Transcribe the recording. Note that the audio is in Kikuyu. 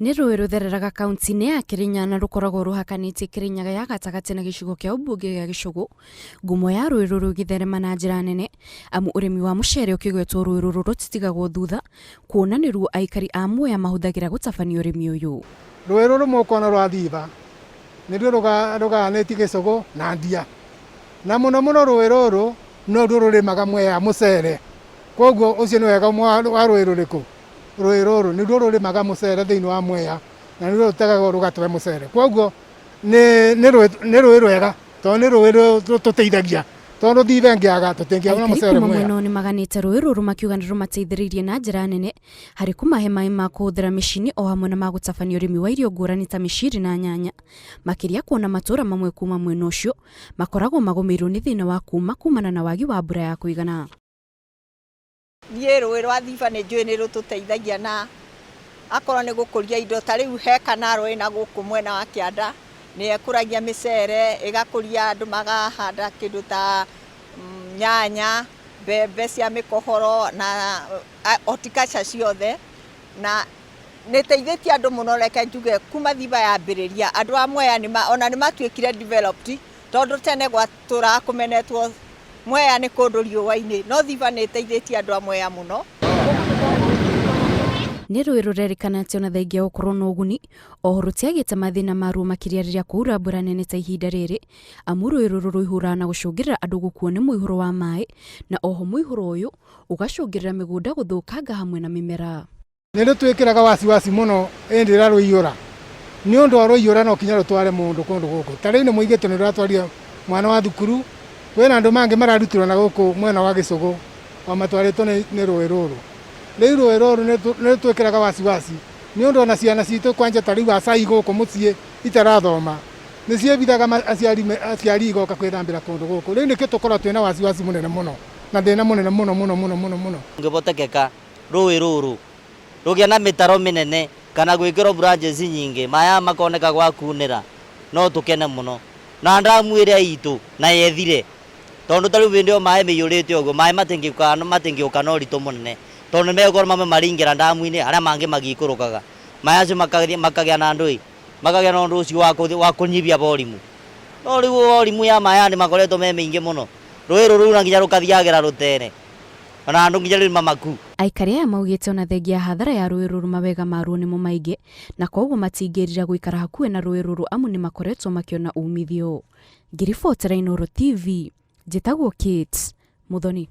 Nĩ rũĩ rũthereraga kaunti-inĩ ya Kĩrĩnyaga na rũkoragwo rũhakanĩtie Kĩrĩnyaga ya gatagatĩ na gĩcigo kĩa ũmbunge gĩa Gĩcũgũ. Ngumo ya rũĩ rũrũ ĩgĩtherema na njĩra nene amu ũrĩmi wa mũcere ũkĩgwetwo rũĩ rũrũ rũtitigagwo thutha kuona nĩruo aikari a Mwea mahũthagĩra gũtabania ũrĩmi ũyũ. Rũĩ rũrũ mũkuona rwa Thiba nĩruo rũgayanĩtie Gĩcũgũ na Ndia. Na mũno mũno rũĩ rũrũ noruo rũrĩmaga Mwea mũcere. Kwoguo ũcio nĩ wega wa rũĩ rũrĩkũ? Rũĩ rũrũ nĩruo rũrĩmaga mũcere thĩinĩ wa Mwea na nĩruo rũtegagwo rũgatũhe mũcere. Kwoguo nĩ rũĩ rwega tondũ nĩ rũĩ rũtũteithagia tondũ Thiba ĩngĩaga tũtingĩona Aikari mũcere kuma Mwea. mwena ũyũ nĩmaganĩte rũĩ rũrũ makiuga nĩrũmateithĩrĩirie na njĩra nene harĩ kũmahe maĩ ma kũhũthĩra mĩciĩ-inĩ o hamwe na ma gũtabania ũrĩmi wa irio ngũrani ta mĩciri na nyanya, makĩria kuona matũũra mamwe kuma mwena ũcio makoragwo magũmĩirwo nĩ thĩna wa kũũma kumana na wagi wa mbura ya kũigana. Niĩ rũĩ rwa Thiba nĩ njũĩ nĩ rũtũteithagia na akorwo nĩ gũkũria indo ta rĩu he canal ĩna gũkũ mwena wa kĩanda, nĩ ĩkũragia mĩcere, ĩgakũria andũ makahanda kĩndũ ta nyanya, mbembe cia mĩkohoro na horticulture ciothe, na nĩ ĩteithĩtie andũ mũno reke njuge kuma Thiba yambĩrĩria, andũ a Mwea ona nĩ matuĩkire developed tondũ tene gwatũraga kũmenetwo Mwea nĩ kũndũ riũa-inĩ, no Thiba nĩ ĩteithĩtie andũ a Mwea mũno. Nĩ rũĩ rũrerĩkana atĩ ona thengia wa gũkorwo na ũguni, oho rũtiagĩte mathĩna maruo makĩria rĩrĩa kwaura mbura nene ta ihinda rĩrĩ, amu rũĩ rũrũ rũihũraga na gũcũngĩrĩra andũ gũkuo nĩ mũihũro wa maĩ, na oho mũihũro ũyũ ũgacũngĩrĩra mĩgũnda gũthũkanga hamwe na mĩmera. Nĩ rũtwĩkĩraga wasiwasi mũno hĩndĩ ĩrĩa rũiyũra, nĩ ũndũ o rũiyũra no kinya rũtware mũndũ kũndũ gũkũ. Ta rĩu nĩ mũigĩte nĩ rũratwarire mwana wa thukuru, kwĩna andũ mangĩ mararutirwo na gũkũ mwena wa Gĩcũgũ o matwarĩtwo nĩ rũĩ rũrũ. Rĩu rũĩ rũrũ nĩ rũtwĩkĩraga wasiwasi nĩ ũndũ ona ciana citũ kwanja ta rĩu acai gũkũ mũciĩ itarathoma, nĩ ciĩbithaga aciari igoka kwĩthambĩra kũndũ gũkũ. Rĩu nĩkĩo tũkoragwo twĩna wasiwasi mũnene mũno na thĩna mũnene mũno mũno mũno mũno mũno. Kũngĩhotekeka rũĩ rũrũ rũgĩe na mĩtaro mĩnene kana gwĩkĩrwo branches nyingĩ, maĩ aya makoneka gwa kunĩra, no tũkene mũno. Na ndamu ĩrĩa itũ nayo ĩthire, tondũ ta rĩu hĩndĩ ĩyo maĩ maiyũrĩte ũguo, maĩ matingĩũka na ũritũ mũnene, tondũ nĩ megũkorwo mamwe maraingĩra ndamu-inĩ, arĩa mangĩ magĩikũrũkaga. Maĩ acio makagĩa na ndũĩ, makagĩa na ũndũ ũcio wa kũnyihia volume. No rĩu volume ya maĩ aya nĩ makoretwo me maingĩ mũno, rũĩ rũrũ rũu nginya rũkathiagĩra rũtere. Ona andũ nginya rĩu nĩ mamaku. Aikari aya maugĩte ona thengia ya hathara ya rũĩ rũrũ mawega maruo nĩmo maingĩ na koguo matingĩrira gũikara hakuhĩ na rũĩ rũrũ amu nĩmakoretwo makĩona umithio. Ngĩribotera Inooro TV, njĩtagwo Kate Muthoni.